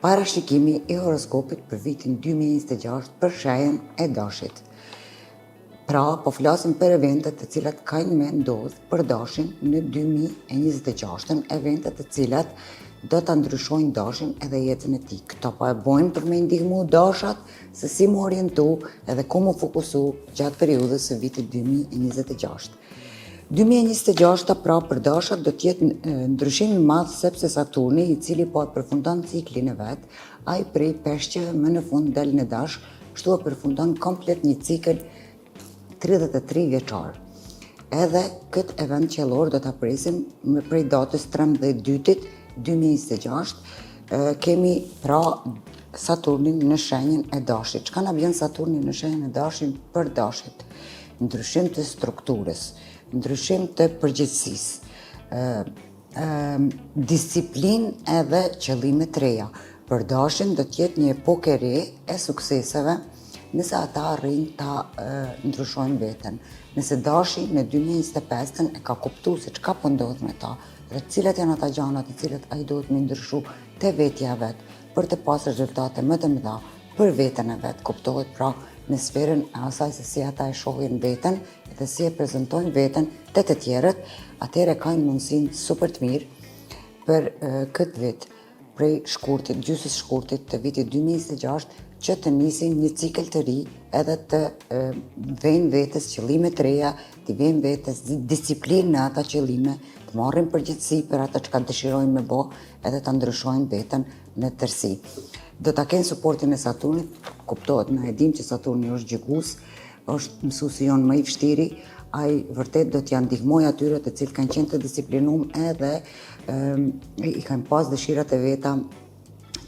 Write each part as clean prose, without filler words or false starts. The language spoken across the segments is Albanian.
Parashikimi i horoskopit për vitin 2026 për shenjën e dashit. Pra, po flasim për eventet të cilat kanë me ndodh për dashin në 2026-ën, eventet të cilat do ta ndryshojnë dashin edhe jetën e tij. Këto po e bojmë për me ndihmu dashat se si mu orientu edhe ku mu fokusu gjatë periudhës së vitit 2026. 2026 pra për dashat do të jetë ndryshim i madh sepse Saturni, i cili po e përfundon ciklin e vet, ai prej peshqeve më në fund del në dash, kështu e përfundon komplet një cikël 33 vjeçar. Edhe këtë event qiellor do ta presim me prej datës 13 dytit 2026, kemi pra Saturnin në shenjën e dashit. Çka na vjen Saturni në shenjën e dashit për dashit? Ndryshim të strukturës, ndryshim të përgjegjësisë, disiplinë edhe qëllime të reja. Për dashin do të jetë një epokë e re e sukseseve nëse ata arrijnë ta ndryshojnë veten. Nëse dashi në 2025-ën e ka kuptu se çka po ndodh me ta dhe cilat janë ata gjana të cilat ai duhet me ndryshu te vetja vet për të pas rezultate më të mëdha për veten e vet, kuptohet pra në sferën e asaj se si ata e shohin veten dhe si e prezentojnë veten te të tjerët, atëherë kanë mundësinë super të mirë për këtë vit, prej shkurtit, gjysës shkurtit të vitit 2026, që të nisin një cikël të ri edhe të vejnë vetes qëllime të reja, të vejnë vetes disiplinë në ata qëllime, të marrin përgjegjësi për ata çka dëshirojnë me bo, edhe të ndryshojnë veten në tërësi. Do ta kenë suportin e Saturnit, kuptohet, ne e dim që Saturni është gjykues, është mësuesi jon më i vështiri, ai vërtet do t'ja ndihmoj atyre të cilët kanë qenë të disiplinum edhe i kanë pas dëshirat e veta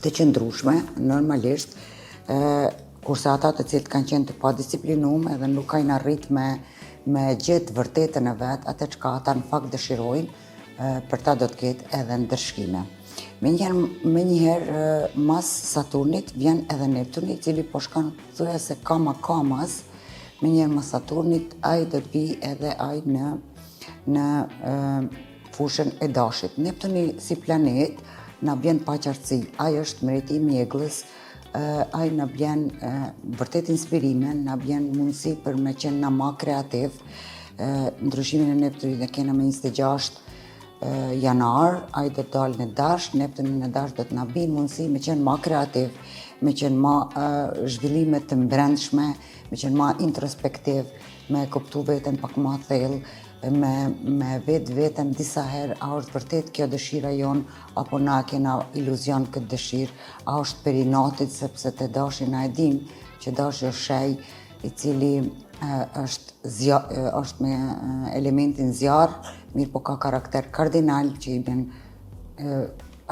të qëndrueshme, normalisht, kurse ata të cilët kanë qenë të padisiplinum edhe nuk kanë arrit me gjetë vërtetën e vet, atë çka ata në fakt dëshirojnë, për ta do të ketë edhe ndryshime. Menjëherë mas Saturnit vjen edhe Neptuni, i cili po shkon thuja se kama kamas, menjëherë mas Saturnit ai do të vi edhe ai në fushën e dashit. Neptuni si planet na bjen paqartësi, ai është mbreti i mjegullës, ai na bjen vërtet inspirime, na bjen mundësi për me qenë na ma kreativ. Ndryshimin e Neptunit e kena me 26 janar, ai do të dalë në dash, Neptuni në dash do të na bijë mundësi me qenë ma kreativ, me qenë ma zhvillime të mbrendshme, me qenë ma introspektiv, me kuptu veten pak ma thellë, me vetë veten disa herë, a është vërtet kjo dëshira jonë, apo na kena iluzion këtë dëshirë, a është për inatit, sepse te dashi na e dim që dashi është shenjë i cili është me elementin zjarr, mirë po ka karakter kardinal që i bën,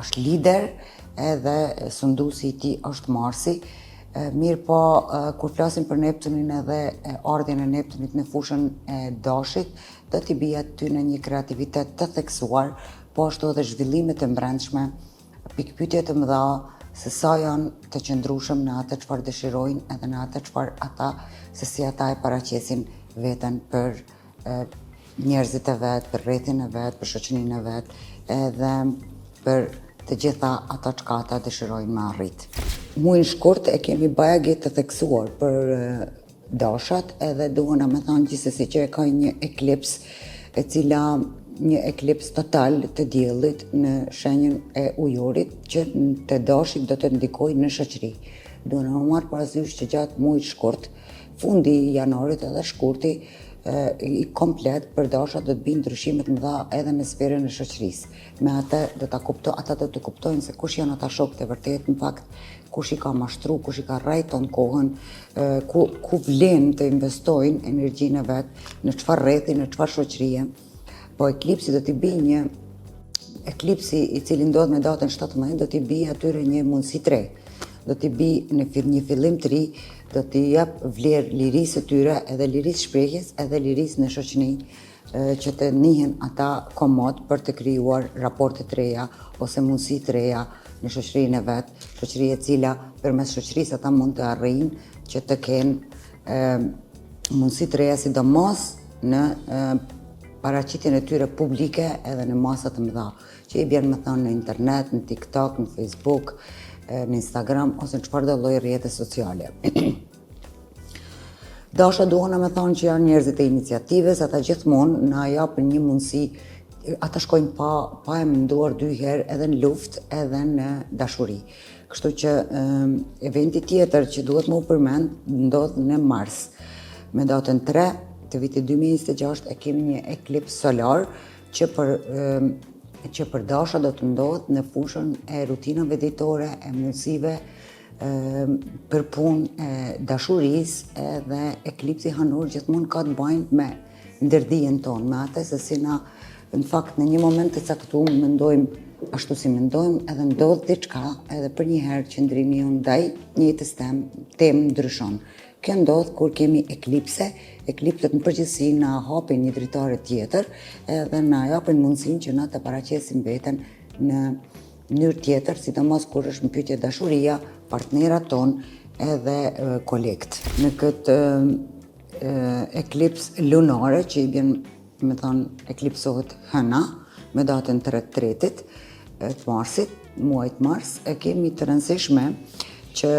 është lider edhe sunduesi i tij është Marsi. Mirë po, kur flasim për Neptunin edhe ardhjen e Neptunit në fushën e dashit, do t'i bie aty në një kreativitet të theksuar, po ashtu edhe zhvillime të mbrendshme, pikpyetje të mëdha se sa janë të qëndrueshëm në atë çfarë dëshirojnë edhe në atë çfarë ata, se si ata e paraqesin veten për njerëzit e vet, për rrethin e vet, për shoqërinë e vet, edhe për të gjitha ato çka ata dëshirojnë me arrit. Muajin shkurt e kemi bajagi të theksuar për dashat, edhe duhena me thonë gjithsesi që e ka një eklips, e cila një eklips total të diellit në shenjën e ujorit, që të dashit do të ndikojë në shoqëri. Duhena me marrë parasysh që gjatë muajit shkurt, fundi i janarit edhe shkurti, i komplet për dashat do të binë ndryshime të mëdha edhe në sferën e shoqërisë. Me atë do ta kupto, ata do të kuptojnë se kush janë ata shokët e vërtetë, në fakt kush i ka mashtru, kush i ka rrejton kohën, ku vlen të investojnë energjinë e vet, në çfarë rrethi, në çfarë shoqërie. Po eklipsi do t'i bijë një eklipsi i cili ndodh me datën 17 do t'i bijë atyre një mundësi të re. Do t'i bijë në një fillim të ri, do t'i jap vlerë lirisë së tyre, edhe lirisë shprehjes, edhe lirisë në shoqëri, që të njihen ata komod për të krijuar raporte të reja ose mundësi të reja në shoqërinë e vet, shoqëri e cila përmes shoqërisë ata mund të arrijnë që të kenë mundësi të reja, sidomos në paraqitjen e tyre publike edhe në masa të mëdha, që i bjen më thonë në internet, në TikTok, në Facebook. në Instagram ose në çfarëdo lloj rrjete sociale. Dasha duhona me thonë që janë njerëzit e iniciativës, ata gjithmonë na japin një mundësi, ata shkojnë pa, pa e menduar dy herë edhe në luftë edhe në dashuri. Kështu që eventi tjetër që duhet me u përmend ndodh në mars. Me datën 3 të vitit 2026 e kemi një eklips solar që për që për dasha do të ndodhë në fushën e rutinave ditore, e mundësive për punë e dashurisë edhe eklipsi hanor gjithmonë ka të bajnë me ndërdijen tonë, me atë se si na në fakt në një moment të caktuar mendojmë ashtu si mendojmë edhe ndodh diçka edhe për një herë qëndrimi jonë ndaj njëjtës temë temë ndryshon. Kjo ndodh kur kemi eklipse, eklipset në përgjithësi na hapin një dritare tjetër edhe na japin mundësinë që na të paraqesim veten në mënyrë tjetër, sidomos kur është në pyetje dashuria, partnerat tonë edhe kolegët. Në këtë eklips lunare që i bjen, me thonë, eklipsohet hëna me datën 3 tretit të marsit, muajit mars, e kemi të rëndësishme që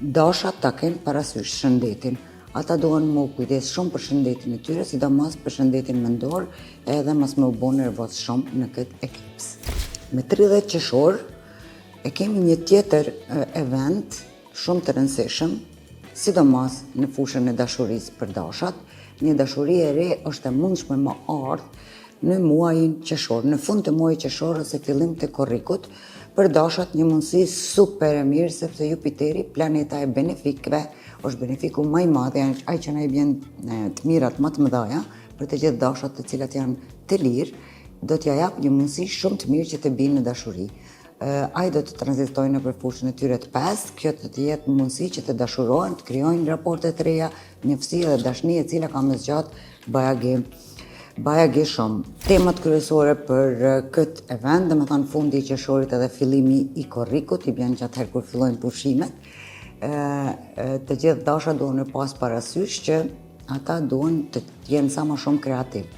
dashat ta kenë parasysh shëndetin. Ata duhen me u kujdes shumë për shëndetin e tyre, sidomos për shëndetin mendor, edhe mos me u bo nervoz shumë në këtë eklips. Me 30 qershor e kemi një tjetër event shumë të rëndësishëm, sidomos në fushën e dashurisë për dashat. Një dashuri e re është e mundshme me ardhë në muajin qershor, në fund të muajit qershor ose fillim të korrikut, për dashat një mundësi super e mirë sepse Jupiteri, planeta e benefikëve, është benefiku më i madh, ai që na i bjen të mirat më të mëdha për të gjithë dashat të cilat janë të lirë, do t'ja jap një mundësi shumë të mirë që të binë në dashuri. Ai do të tranzitojë nëpër fushën e tyre të pestë, kjo do të jetë mundësi që të dashurohen, të krijojnë raporte të reja, njohësi dhe dashni e cila ka me zgjat bajagi, bajagi shumë. Temat kryesore për këtë event, dhe me thonë fundi i qershorit edhe fillimi i korrikut, i bjen qatëherë kur fillojnë pushimet, të gjithë dasha duhen me pas parasysh që ata duhen të jenë sa më shumë kreativ.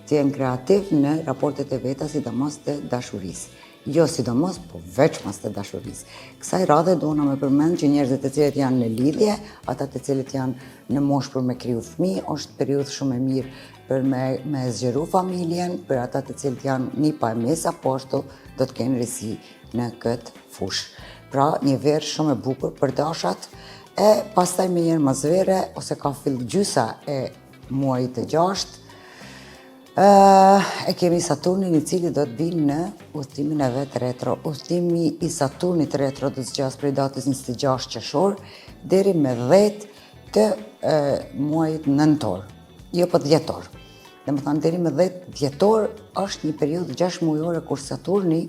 Të jenë kreativ në raportet e veta, sidomos të dashurisë. Jo sidomos, po veçmas të dashurisë. Kësaj radhe duhna me përmend që njerëzit të cilët janë në lidhje, ata të cilët janë në moshë për me kriju fëmijë, është periudhë shumë e mirë për me, me zgjeru familjen, për ata të cilët janë nipa e mesa, po ashtu do të kenë risi në këtë fushë. Pra, një verë shumë e bukur për dashat, e pastaj menjëherë mas vere, ose ka fill gjysa e muajit të gjashtë, E kemi Saturnin i cili do të vinë në udhëtimin e vet retro. Udhëtimi i Saturnit retro do të zgjasë prej datës 26 qershor deri me 10 të e, muajit nëntor, jo po dhjetor. Dhe me thanë, deri me 10 dhjetor është një periudhë 6 mujore kur Saturni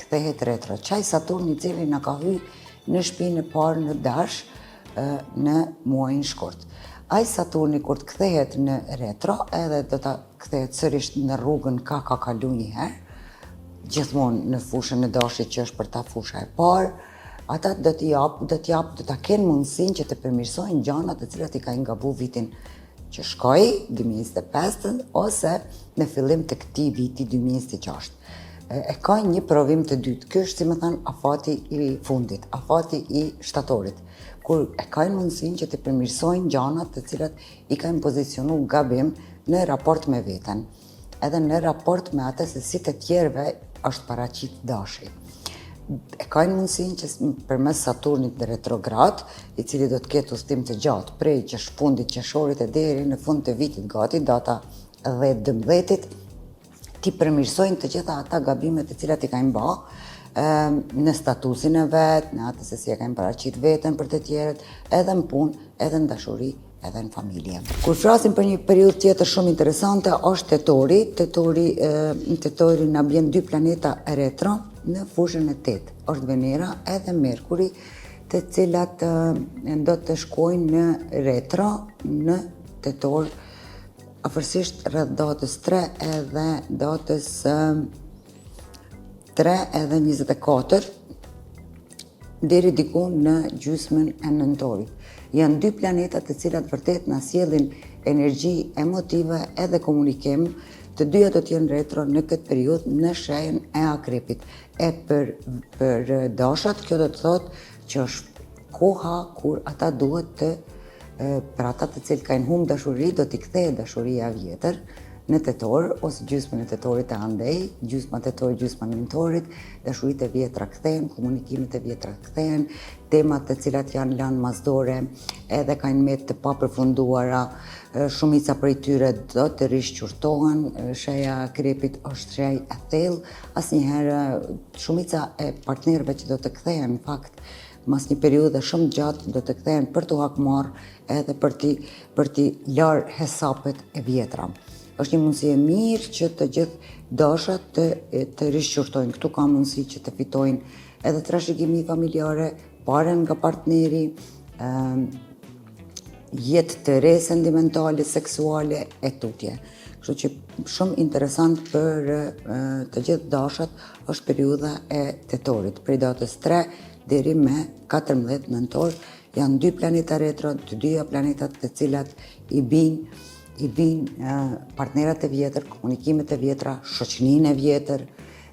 kthehet retro. Qaj Saturni i cili na ka hy në shpinë e parë në dash në muajin shkurt. Ai Saturni kur të kthehet në retro, edhe do ta kthehet sërish në rrugën ka ka kalu një herë, gjithmonë në fushën e dashit që është për ta fusha e parë, ata do t'i jap, do t'i jap, do ta kenë mundësinë që të përmirësojnë gjanat të cilat i kanë gabu vitin që shkoi, 2025 ose në fillim të këtij viti 2026. E ka një provim të dytë. Ky është, si me thanë, afati i fundit, afati i shtatorit, kur e kanë mundësinë që të përmirësojnë gjanat të cilat i kanë pozicionu gabim në raport me veten, edhe në raport me atë se si të tjerëve është paraqit dashi. E kanë mundësinë që përmes Saturnit në retrograd, i cili do të ketë udhëtim të gjatë prej që fundit qershorit e deri në fund të vitit gati, data 10-12-it, t'i përmirësojnë të gjitha ata gabime të cilat i kanë ba në statusin e vet, në atë se si e kanë paraqit veten për të tjerët, edhe në punë, edhe në dashuri, edhe në familje. Kur flasim për një periudhë tjetër shumë interesante, është tetori. Tetori, në tetori na bjen dy planeta retro në fushën e tetë. Është Venera edhe Merkuri, të cilat do të shkojnë në retro në tetor afërsisht rreth datës 3 edhe datës 3 edhe 24 deri diku në gjysmën e nëntorit. Janë dy planeta të cilat vërtet na sjellin energji emotive edhe komunikim Të dyja do të jenë retro në këtë periudhë në shenjën e akrepit. E për, për dashat, kjo do të thotë që është koha kur ata duhet të për ata të cilët kanë humb dashuri, do t'i kthehet dashuria e vjetër në tetor ose gjysmën e tetorit e andej, gjysma tetor, gjysma nëntorit, dashuritë e vjetra kthehen, komunikimet e vjetra kthehen, temat të cilat janë lanë mas dore edhe kanë met të papërfunduara, shumica prej tyre do të rishqyrtohen, sheja e akrepit është shej e thellë, asnjëherë shumica e partnerëve që do të kthehen në fakt mas një periudhe shumë gjatë do të kthehen për t'u hakmarrë edhe për t'i për t'i larë hesapet e vjetra. Është një mundësi e mirë që të gjithë dashat të, të rishqyrtojnë. Këtu ka mundësi që të fitojnë edhe trashëgimi familjare, pare nga partneri, jetë të re sentimentale, seksuale e tutje. Kështu që shumë interesant për të gjithë dashat është periudha e tetorit, prej datës 3 deri me 14 nëntor, janë dy planeta retro, të dyja planetat të cilat i bin i bin partnerat e vjetër, komunikimet e vjetra, shoqëninë e vjetër,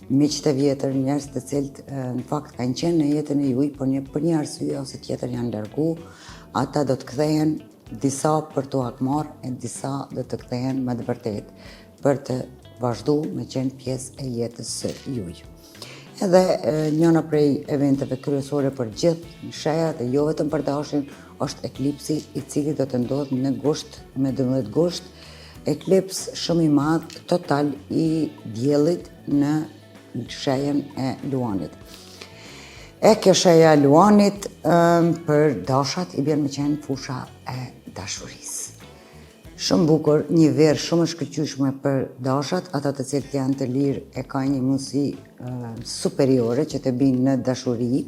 miqtë e vjetër, njerëz të cilët në fakt kanë qenë në jetën e juaj, por një për një arsye ose tjetër janë largu, ata do të kthehen disa për t'u hakmarr e disa do të kthehen me të vërtetë për të vazhdu me qenë pjesë e jetës së juaj. Edhe njëna prej eventeve kryesore për gjithë shejat dhe jo vetëm për dashin, është eklipsi i cili do të ndodhë në gusht, me 12 gusht, eklips shumë i madh total i diellit në shejën e Luanit. E kjo sheja e Luanit për dashat i bjen me qenë fusha e dashurisë. Shumë bukur, një verë shumë e shkëlqyeshme për dashat, ata të cilët janë të lirë e ka një mundësi superiore që të binë në dashuri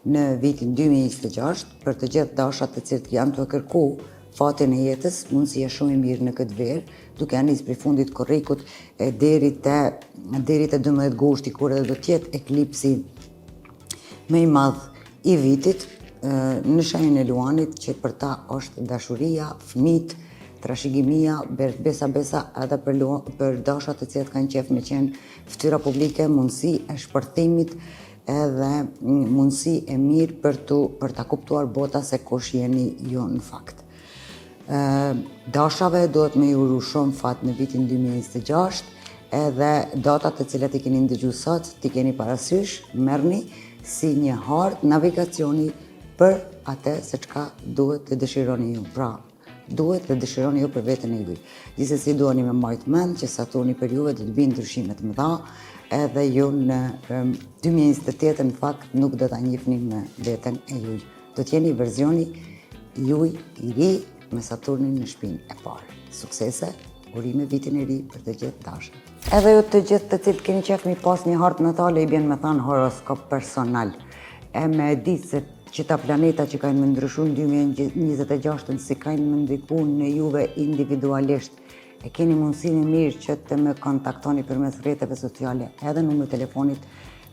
në vitin 2026, për të gjithë dashat të cilët janë të kërku fatin e jetës, mundësia shumë e mirë në këtë verë, duke ja nis prej fundit korrikut e deri te deri te 12 gushti kur edhe do të jetë eklipsi më i madh i vitit në shenjën e Luanit që për ta është dashuria, fëmijët, trashëgimia, besa besa edhe për për dashat të cilët kanë qef me qenë fytyra publike, mundësi e shpërthimit edhe mundësi e mirë për tu për ta kuptuar bota se kush jeni ju në fakt. Dashave duhet me ju uru shumë fat në vitin 2026, edhe datat të cilat i keni ndëgju sot, t'i keni parasysh, merrni si një hartë navigacioni për atë se çka duhet të dëshironi ju. Pra, duhet të dëshironi ju për veten e juaj. Gjithsesi duheni me mbajt mend që Saturni për juve do të bëjë ndryshime të mëdha, edhe ju në 2028 në fakt nuk do ta njihni më veten e juaj. Do të jeni versioni juaj i ri me Saturnin në shpinë e parë. Suksese, urime vitin e ri për të gjithë dashat. Edhe ju të gjithë të cilët keni qef mi pas një hartë natale i bjen me thanë horoskop personal. E me ditë se qëta planeta që kanë me ndryshu në 2026 si kanë me ndiku në juve individualisht, e keni mundësinë e mirë që të më kontaktoni përmes rrjeteve sociale edhe numër telefonit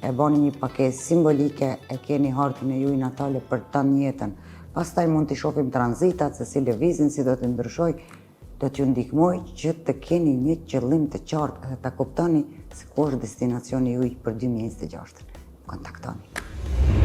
e bani një paketë simbolike e keni hartën e juj natale për tanë jetën. Pastaj mund t'i shohim tranzitat se si lëvizin, si do të ndryshoj, do t'ju ndihmoj që të keni një qëllim të qartë dhe ta kuptoni se ku është destinacioni juaj për 2026. Kontaktoni.